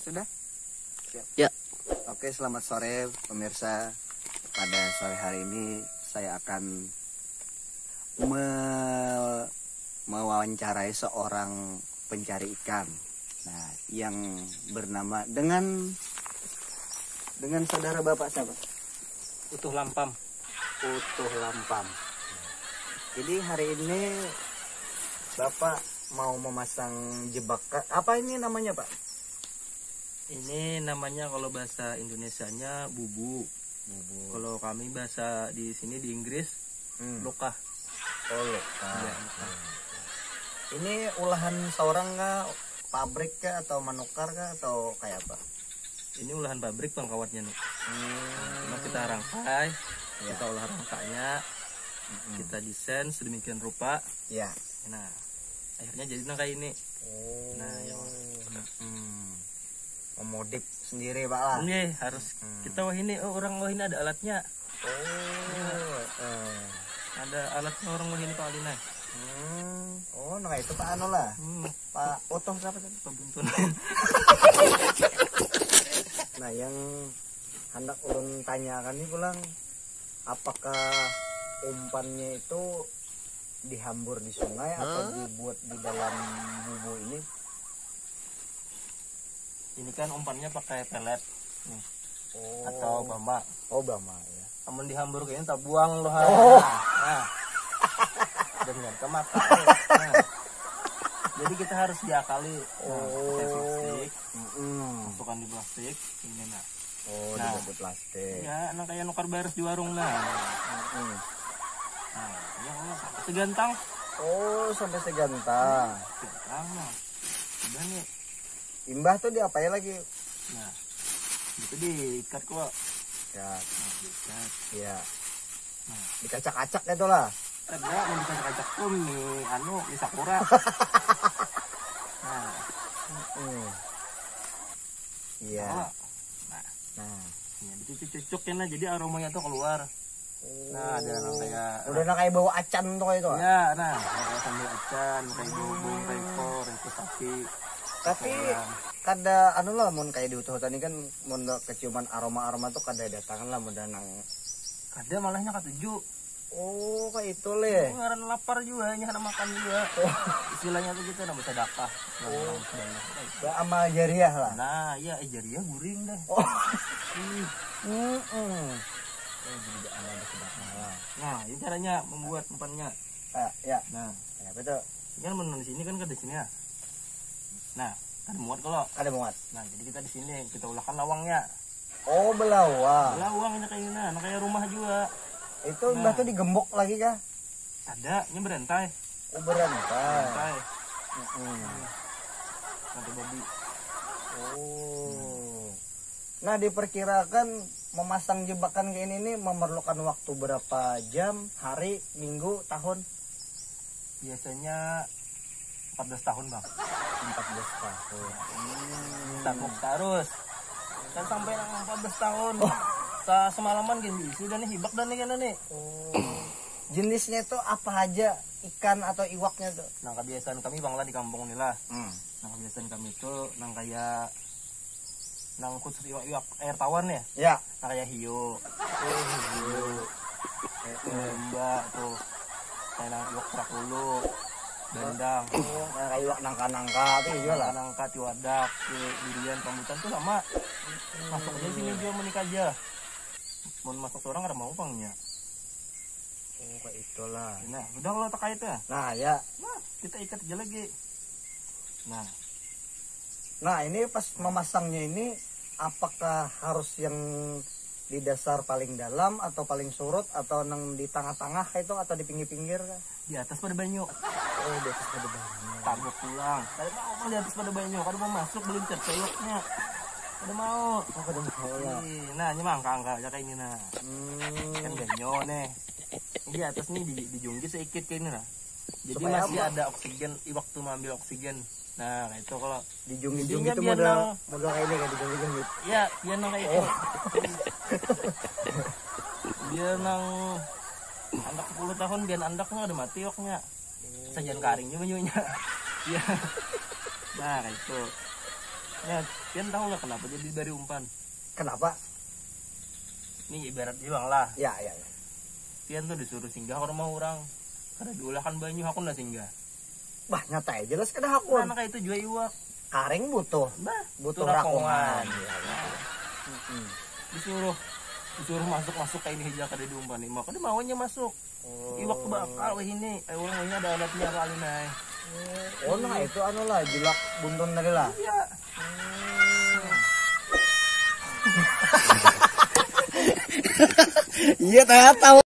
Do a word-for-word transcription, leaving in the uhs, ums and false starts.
Sudah? Siap. Ya. Oke, selamat sore pemirsa. Pada sore hari ini saya akan me- mewawancarai seorang pencari ikan. Nah, yang bernama dengan dengan saudara bapak siapa? Utuh Lampam. Utuh Lampam. Jadi hari ini bapak mau memasang jebakan. Apa ini namanya, Pak? Ini namanya kalau bahasa Indonesianya bubu. Bubu. Kalau kami bahasa di sini di Inggris Hmm. Lukah. Oh, lokal. Ya. Ini ulahan seorang kah, pabrik kah, atau manukar kah, atau kayak apa? Ini ulahan pabrik bang kawatnya nih. Hmm. Cuma kita rangkai, Ya. kita olah rangkanya, Mm-mm. kita desain sedemikian rupa. Ya. Nah, akhirnya jadi nang kayak ini. Oh. Nah, ya. Hmm. Memodif sendiri, Pak lah. Ini harus Hmm. kita wah ini, oh orang wah ini ada alatnya. Oh. Eh. Ada alatnya orang wah ini Pak Alina. Hmm. Oh, nah itu Pak anu lah. Hmm, Pak Utuh siapa tadi? Pabuntulan. Nah, yang hendak ulun tanyakan ini pulang, apakah umpannya itu dihambur di sungai atau dibuat di dalam bubu ini? Ini kan umpannya pakai pelet nih Oh. Atau bama. Oh, bama ya. Amun dihambur kayak ini tabuang loh. Oh. Nah. Dan nggak ke mata. Nah. Jadi kita harus diakali. Nah, Oh. pakai plastik, Mm-mm. masukkan di plastik ini nah. Oh, Nah. Dibuat di plastik. Ya, nang kayak nukar baris di warung nah. Mm-mm. Nah, ya Allah, segantang. Oh, sampai segantang. Segantang nah. Udah nih. Imbah tuh diapain lagi? Nah, itu diikat kok. Ya, Nah, diikat. ya. Nah. Dikacak-kacak gitu lah. Ada mau dikacak-kacak tuh mi anu mi sakura. Nah, Hmm. Iya. oh. Nah, Nah. ya dicucuk-cucuk ya nah, jadi aromanya tuh keluar. Nah, ada nang kayak Udah nang kayak bau acan tuh kayak itu. Ya, nah, kayak sambal acan, kayak bau bau rekor, itu sapi. Tapi Iya. kada anu lah, mun kayak di Utuh tadi kan, mun keciuman aroma-aroma tuh kada datangan lah, mun nang Ada malahnya katuju. Oh, kayak itu leh. Ngaran lapar juga, hanya ada makan juga. Istilahnya tuh gitu, nambah sedekah. Oh. Banyak. Beramal jariah lah. Nah, iya, eh, jariah guring dah. Oh. Ih, Mm-mm. eh, jadi beramal sedekah lah. Nah, ini caranya membuat umpannya. Ah, ya. Nah, Ya, betul. Ini kan menurun di sini kan ke di sini ya. Nah, kan muat kalau. Ada muat. Nah, jadi kita di sini kita ulahkan lawangnya. Oh, belawa. Lawangnya kayak gini, nah kayak rumah juga. Itu imbah tuh digembok lagi kah? Ada, ini berantai. Oh, berantai. Berantai. Mm-mm. Ada babi. Oh. Nah, diperkirakan memasang jebakan kayak ini nih memerlukan waktu berapa jam, hari, minggu, tahun? Biasanya empat belas tahun, Bang. Empat belas tahun. Tabuk terus. Kan sampai nang empat belas tahun. Sa semalaman gini diisi dan hibak dan nih kena nih. Oh. Jenisnya itu apa aja ikan atau iwaknya tuh? Nah, kebiasaan kami Bang lah di kampung nih lah. Hmm. Nah, kebiasaan kami itu nang kayak nang khusus iwak-iwak air tawar nih. Ya. Nah, kayak hiu. Hiu. Lumba tuh. Kayak nang iwak prakulu. Bandang. Oh, kayak iwak nangka-nangka tuh iya lah. Nangka, tiwadak, durian, rambutan tuh sama. Masuk aja sini dia menikah aja. Mau masuk orang ada mau pangnya. Oh, kayak itulah. Nah, udah kalau terkait ya. Nah, ya. Nah, kita ikat aja lagi. Nah, Nah, ini pas memasangnya ini apakah harus yang di dasar paling dalam atau paling surut atau nang di tengah-tengah itu atau di pinggir-pinggir kah? Di atas pada banyu. Oh, di atas pada banyu. Tabuk pulang. Kada mau di atas pada banyu. Kada mau masuk belum cercayoknya. Kada mau. Oh, kada mau lah. Ih, nah, ini mah angka-angka aja kayak ini nah. Kan Hmm. Banyu nih. Ini di atas nih di, dijungkis sedikit kayak ini nah. Jadi Supaya masih apa? Ada oksigen, waktu mengambil oksigen. Nah, kayak itu kalau Dijungkit-jungkit Jadinya itu biar modal nang- modal kayak ini kan dijungkit-jungkit. Ya, biar nang kayak itu. Oh. Biar nang anak sepuluh tahun biar anaknya ada mati waknya. Sajian karing juga banyunya. Ya. Nah, kayak itu. Nah, pian tahu nggak kenapa jadi bari umpan? Kenapa? Ini ibarat bilang lah, Ya, ya, ya. Pian tuh disuruh singgah ke rumah orang, kada diulahkan banyu, aku ndak singgah. Bah, nyata ya jelas kada hakun. Karena kayak itu juga iwak. Karing butuh. Bah, Butuh rakongan. Iya, iya. Mm-mm. Disuruh disuruh masuk masuk kayak ini aja kada diumpani, maka dia maunya masuk. Iwak tuh bakal weh ini, eh orang ini ada alatnya kali nah. Oh, nah itu anu lah, julak buntun tadi lah. Iya. Iya, tahu.